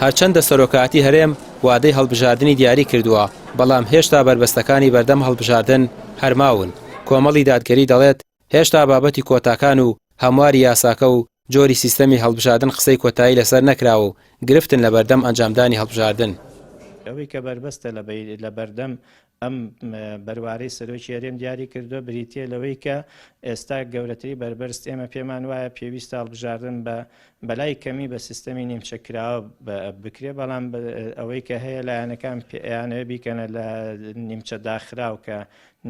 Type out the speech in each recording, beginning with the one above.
هەرچەندە سەرۆکایەتی هەرێم وادەی هەڵبژاردنی دیاری کردووە، بەڵام هێشتا بەربەستەکانی بەردەم هەڵبژاردن هەر ماون. کۆمەڵی دادگەری دەڵێت، هێشتا بابەتی کۆتاکان و هەمواری یاساکە و جۆری سیستەمی هەڵبژاردن قسەی کۆتایی لەسەر نەکراوە و گرفتن لەبەردەم ئەنجامدانی هەڵبژاردن. ئەوەی کە بەربەستە لەبەردەم ئەم بەروارەی سەرۆکی هەرێم دیاری کردووە بریتییە لەوەی کە ئێستا گەورەتری بەربەرست ئێمە پێمان وایە پێویستە هەڵبژاردن بە بەلای کەمی بە سیستەمی نیمچە کراوە بکرێ بەڵام ئەوەی کە هەیە لایەنەکان پێیانەوە بیکەنە لە نیمچە داخراو کە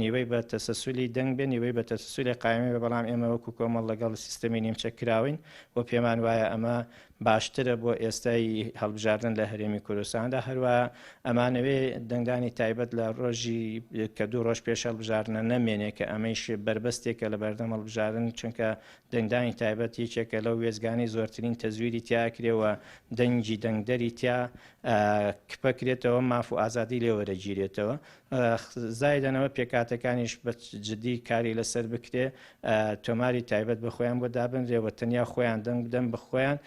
نیوەی بە تەسەسولی دەنگ بێ نیوەی بە تەسەسولی قایمی بێ بەڵام ئێمە وەکو کۆمەڵ لەگەڵ سیستەمی نیمچە کراوین و پێمان وایە ئەمە باشترە بۆ ئێستای هەڵبژاردن لە هەرێمی کوردستاندا، هەروەها ئەمانەوێ دەنگدانی تایبەت لە ڕۆژی کە دوو ڕۆژ پێش هەڵبژاردنە نەمێنێ کە ئەمەیش بەربەستێکە لە بەردەم هەڵبژاردن چونکە دەنگدانی تایبەت یەکێکە لەو وێستگانەی زۆرترین تەزویری تیا ئەکرێ و دەنگی دەنگدەری تیا کپەکرێتەوە ماف و ئازادی لێ وەرەگیرێتەوە زایدەنەوە پێکهاتەکانیش بە جدی کاری لەسەر بکرێ تۆماری تایبەت بە خۆیان بۆ دابنرێ و تەنیا خۆیان دەنگ بدەن بە خۆیان.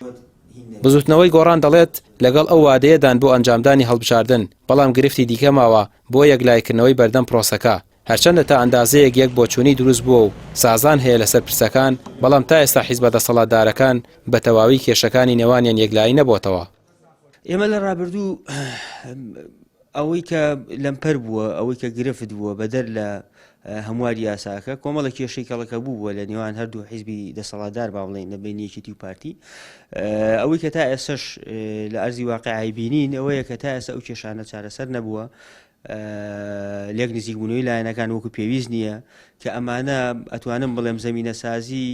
بزوتنەوەی گۆڕان دەڵێت، لەگەڵ ئەو وادەیەدان بۆ ئەنجامدانی هەڵبژاردن، بەڵام گرفتی دیکە ماوە بۆ یەکلایکردنەوەی بەردەم پرۆسەکە، هەرچەندە تا ئەندازەیەک یەک بۆچوونی دروست بووە و سازان هەیە لەسەر پرسەکان، بەڵام تا ئێستا حیزبە دەسەڵاتدارەکان بە تەواوی کێشەکانی نێوانیان یەکلایی نەبۆتەوە. ئێمە لە ڕابردوو ئەوەی کە لەمپەر بووە ئەوەی کە گرفت بووە بەدەر لە هەمواری یاساکە کۆمەڵە کێشەی کەڵەکە بوو بووە لە نێوان هەردوو حیزبی دەسەڵاتدار با بڵێین لە بین یەکێتی و پارتی ئەوەی کە تا ئێستش لە ئەرزی واقعی بینین ئەوەیە کە تا ئێستا ئەو کێشانە چارەسەر نەبووە لێک نزیکبوونەوەی لایەنەکان وەکو پێویست نییە کە ئەمانە ئەتوانم بڵێم زەمینەسازی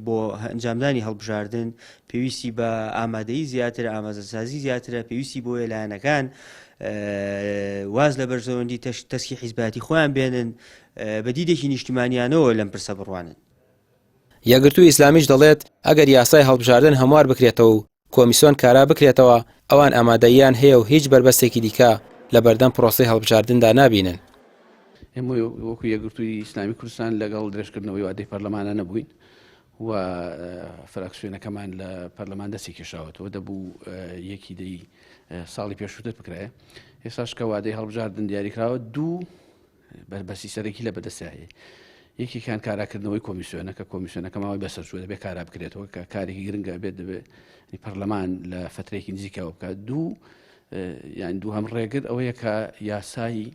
بۆ ئەنجامدانی هەڵبژاردن پێویستی بە ئامادەی زیاتر ئامازەسازی زیاترە پێویستی بۆیە لایەنەکان واز لە بەرژەوەندی تەسکی حیزباتی خۆیان بێنن بە دیدێکی نیشتیمانیانەوە لەم پرسە بڕوانن. یەکگرتووی ئیسلامیش دەڵێت، ئەگەر یاسای هەڵبژاردن هەموار بکرێتەوە و کۆمیسۆن کارا بکرێتەوە، ئەوان ئامادەییان هەیە و هیچ بەربەستێکی دیکە لە بەردەم پرۆسەی هەڵبژاردندا نابینن. ئێمە وەکو یەکگرتووی ئیسلامی کوردستان لەگەڵ درێژکردنەوەی وادەی پەرلەمانە نەبووین و فراکسیۆنەکەمان لە پەرلەمان دەستی کێشاوەتەوە دەبوو یەکی دەی ساڵی پێشووتر بکرایە ئێستاش کە وادەی هەڵبژاردن دیاریکراوە دوو بەربەستی سەرەکی لە بەدەستیا هەیە یەکێکیان کاراکردنەوەی کۆمیسیۆنە کە کۆمیسیۆنەکە ماوەی بەسەر چووە دەبێت کارا بکرێتەوە کە کارێکی گرنگە بێت دەبێت پەرلەمان لە فترێکی نزیکەوە بکات دوو یان دوو هەم ڕێگر ئەوەیە کە یاسایی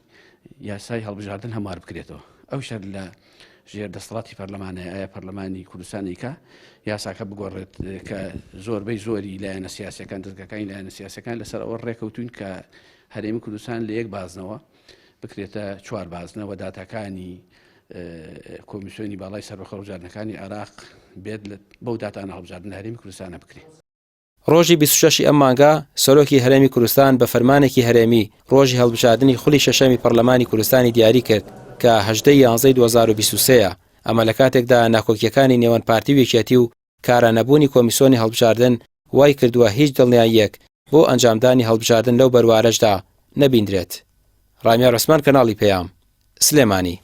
یاسای هەڵبژاردن هەموار بکرێتەوە ئەو شەر لە ژێر دەسەڵاتی پەرلەمانە ئایا پەرلەمانی کوردستانیکە یاساکە بگۆڕێت کە زۆربەی زۆری لایەنە سیاسەکان دەستگەکانی لایەنە سیاسەکان لەسەر ئەوە ڕێکەوتوین کە هەرێمی کوردستان لە یەک بازنەوە بکرێتە چوار بازنە و داتاکانی کۆمیسیۆنی باڵای سەربەخۆ هەڵبژاردنەکانی عێراق بێت بەو داتانە هەڵبژاردن لە هەرێمی کوردستانە بکرێت. ڕۆژی 26 ی ئەم مانگە سەرۆکی هەرێمی کوردستان بە فەرمانێکی هەرێمی ڕۆژی هەڵبژاردنی خولی شەشەمی پەڕلەمانی کوردستانی دیاری کرد کە 18 ی یانزەی 2023 ە، ئەمە لە کاتێکدا ناکۆکییەکانی نێوان پارتی و یەکێتی و کارا نەبوونی کۆمیسۆنی هەڵبژاردن وای کردووە هیچ دڵنیاییەک بۆ ئەنجامدانی هەڵبژاردن لەو بەروارەشدا نەبیندرێت. ڕامیار عوسمان کەناڵی پەیام، سلێمانی.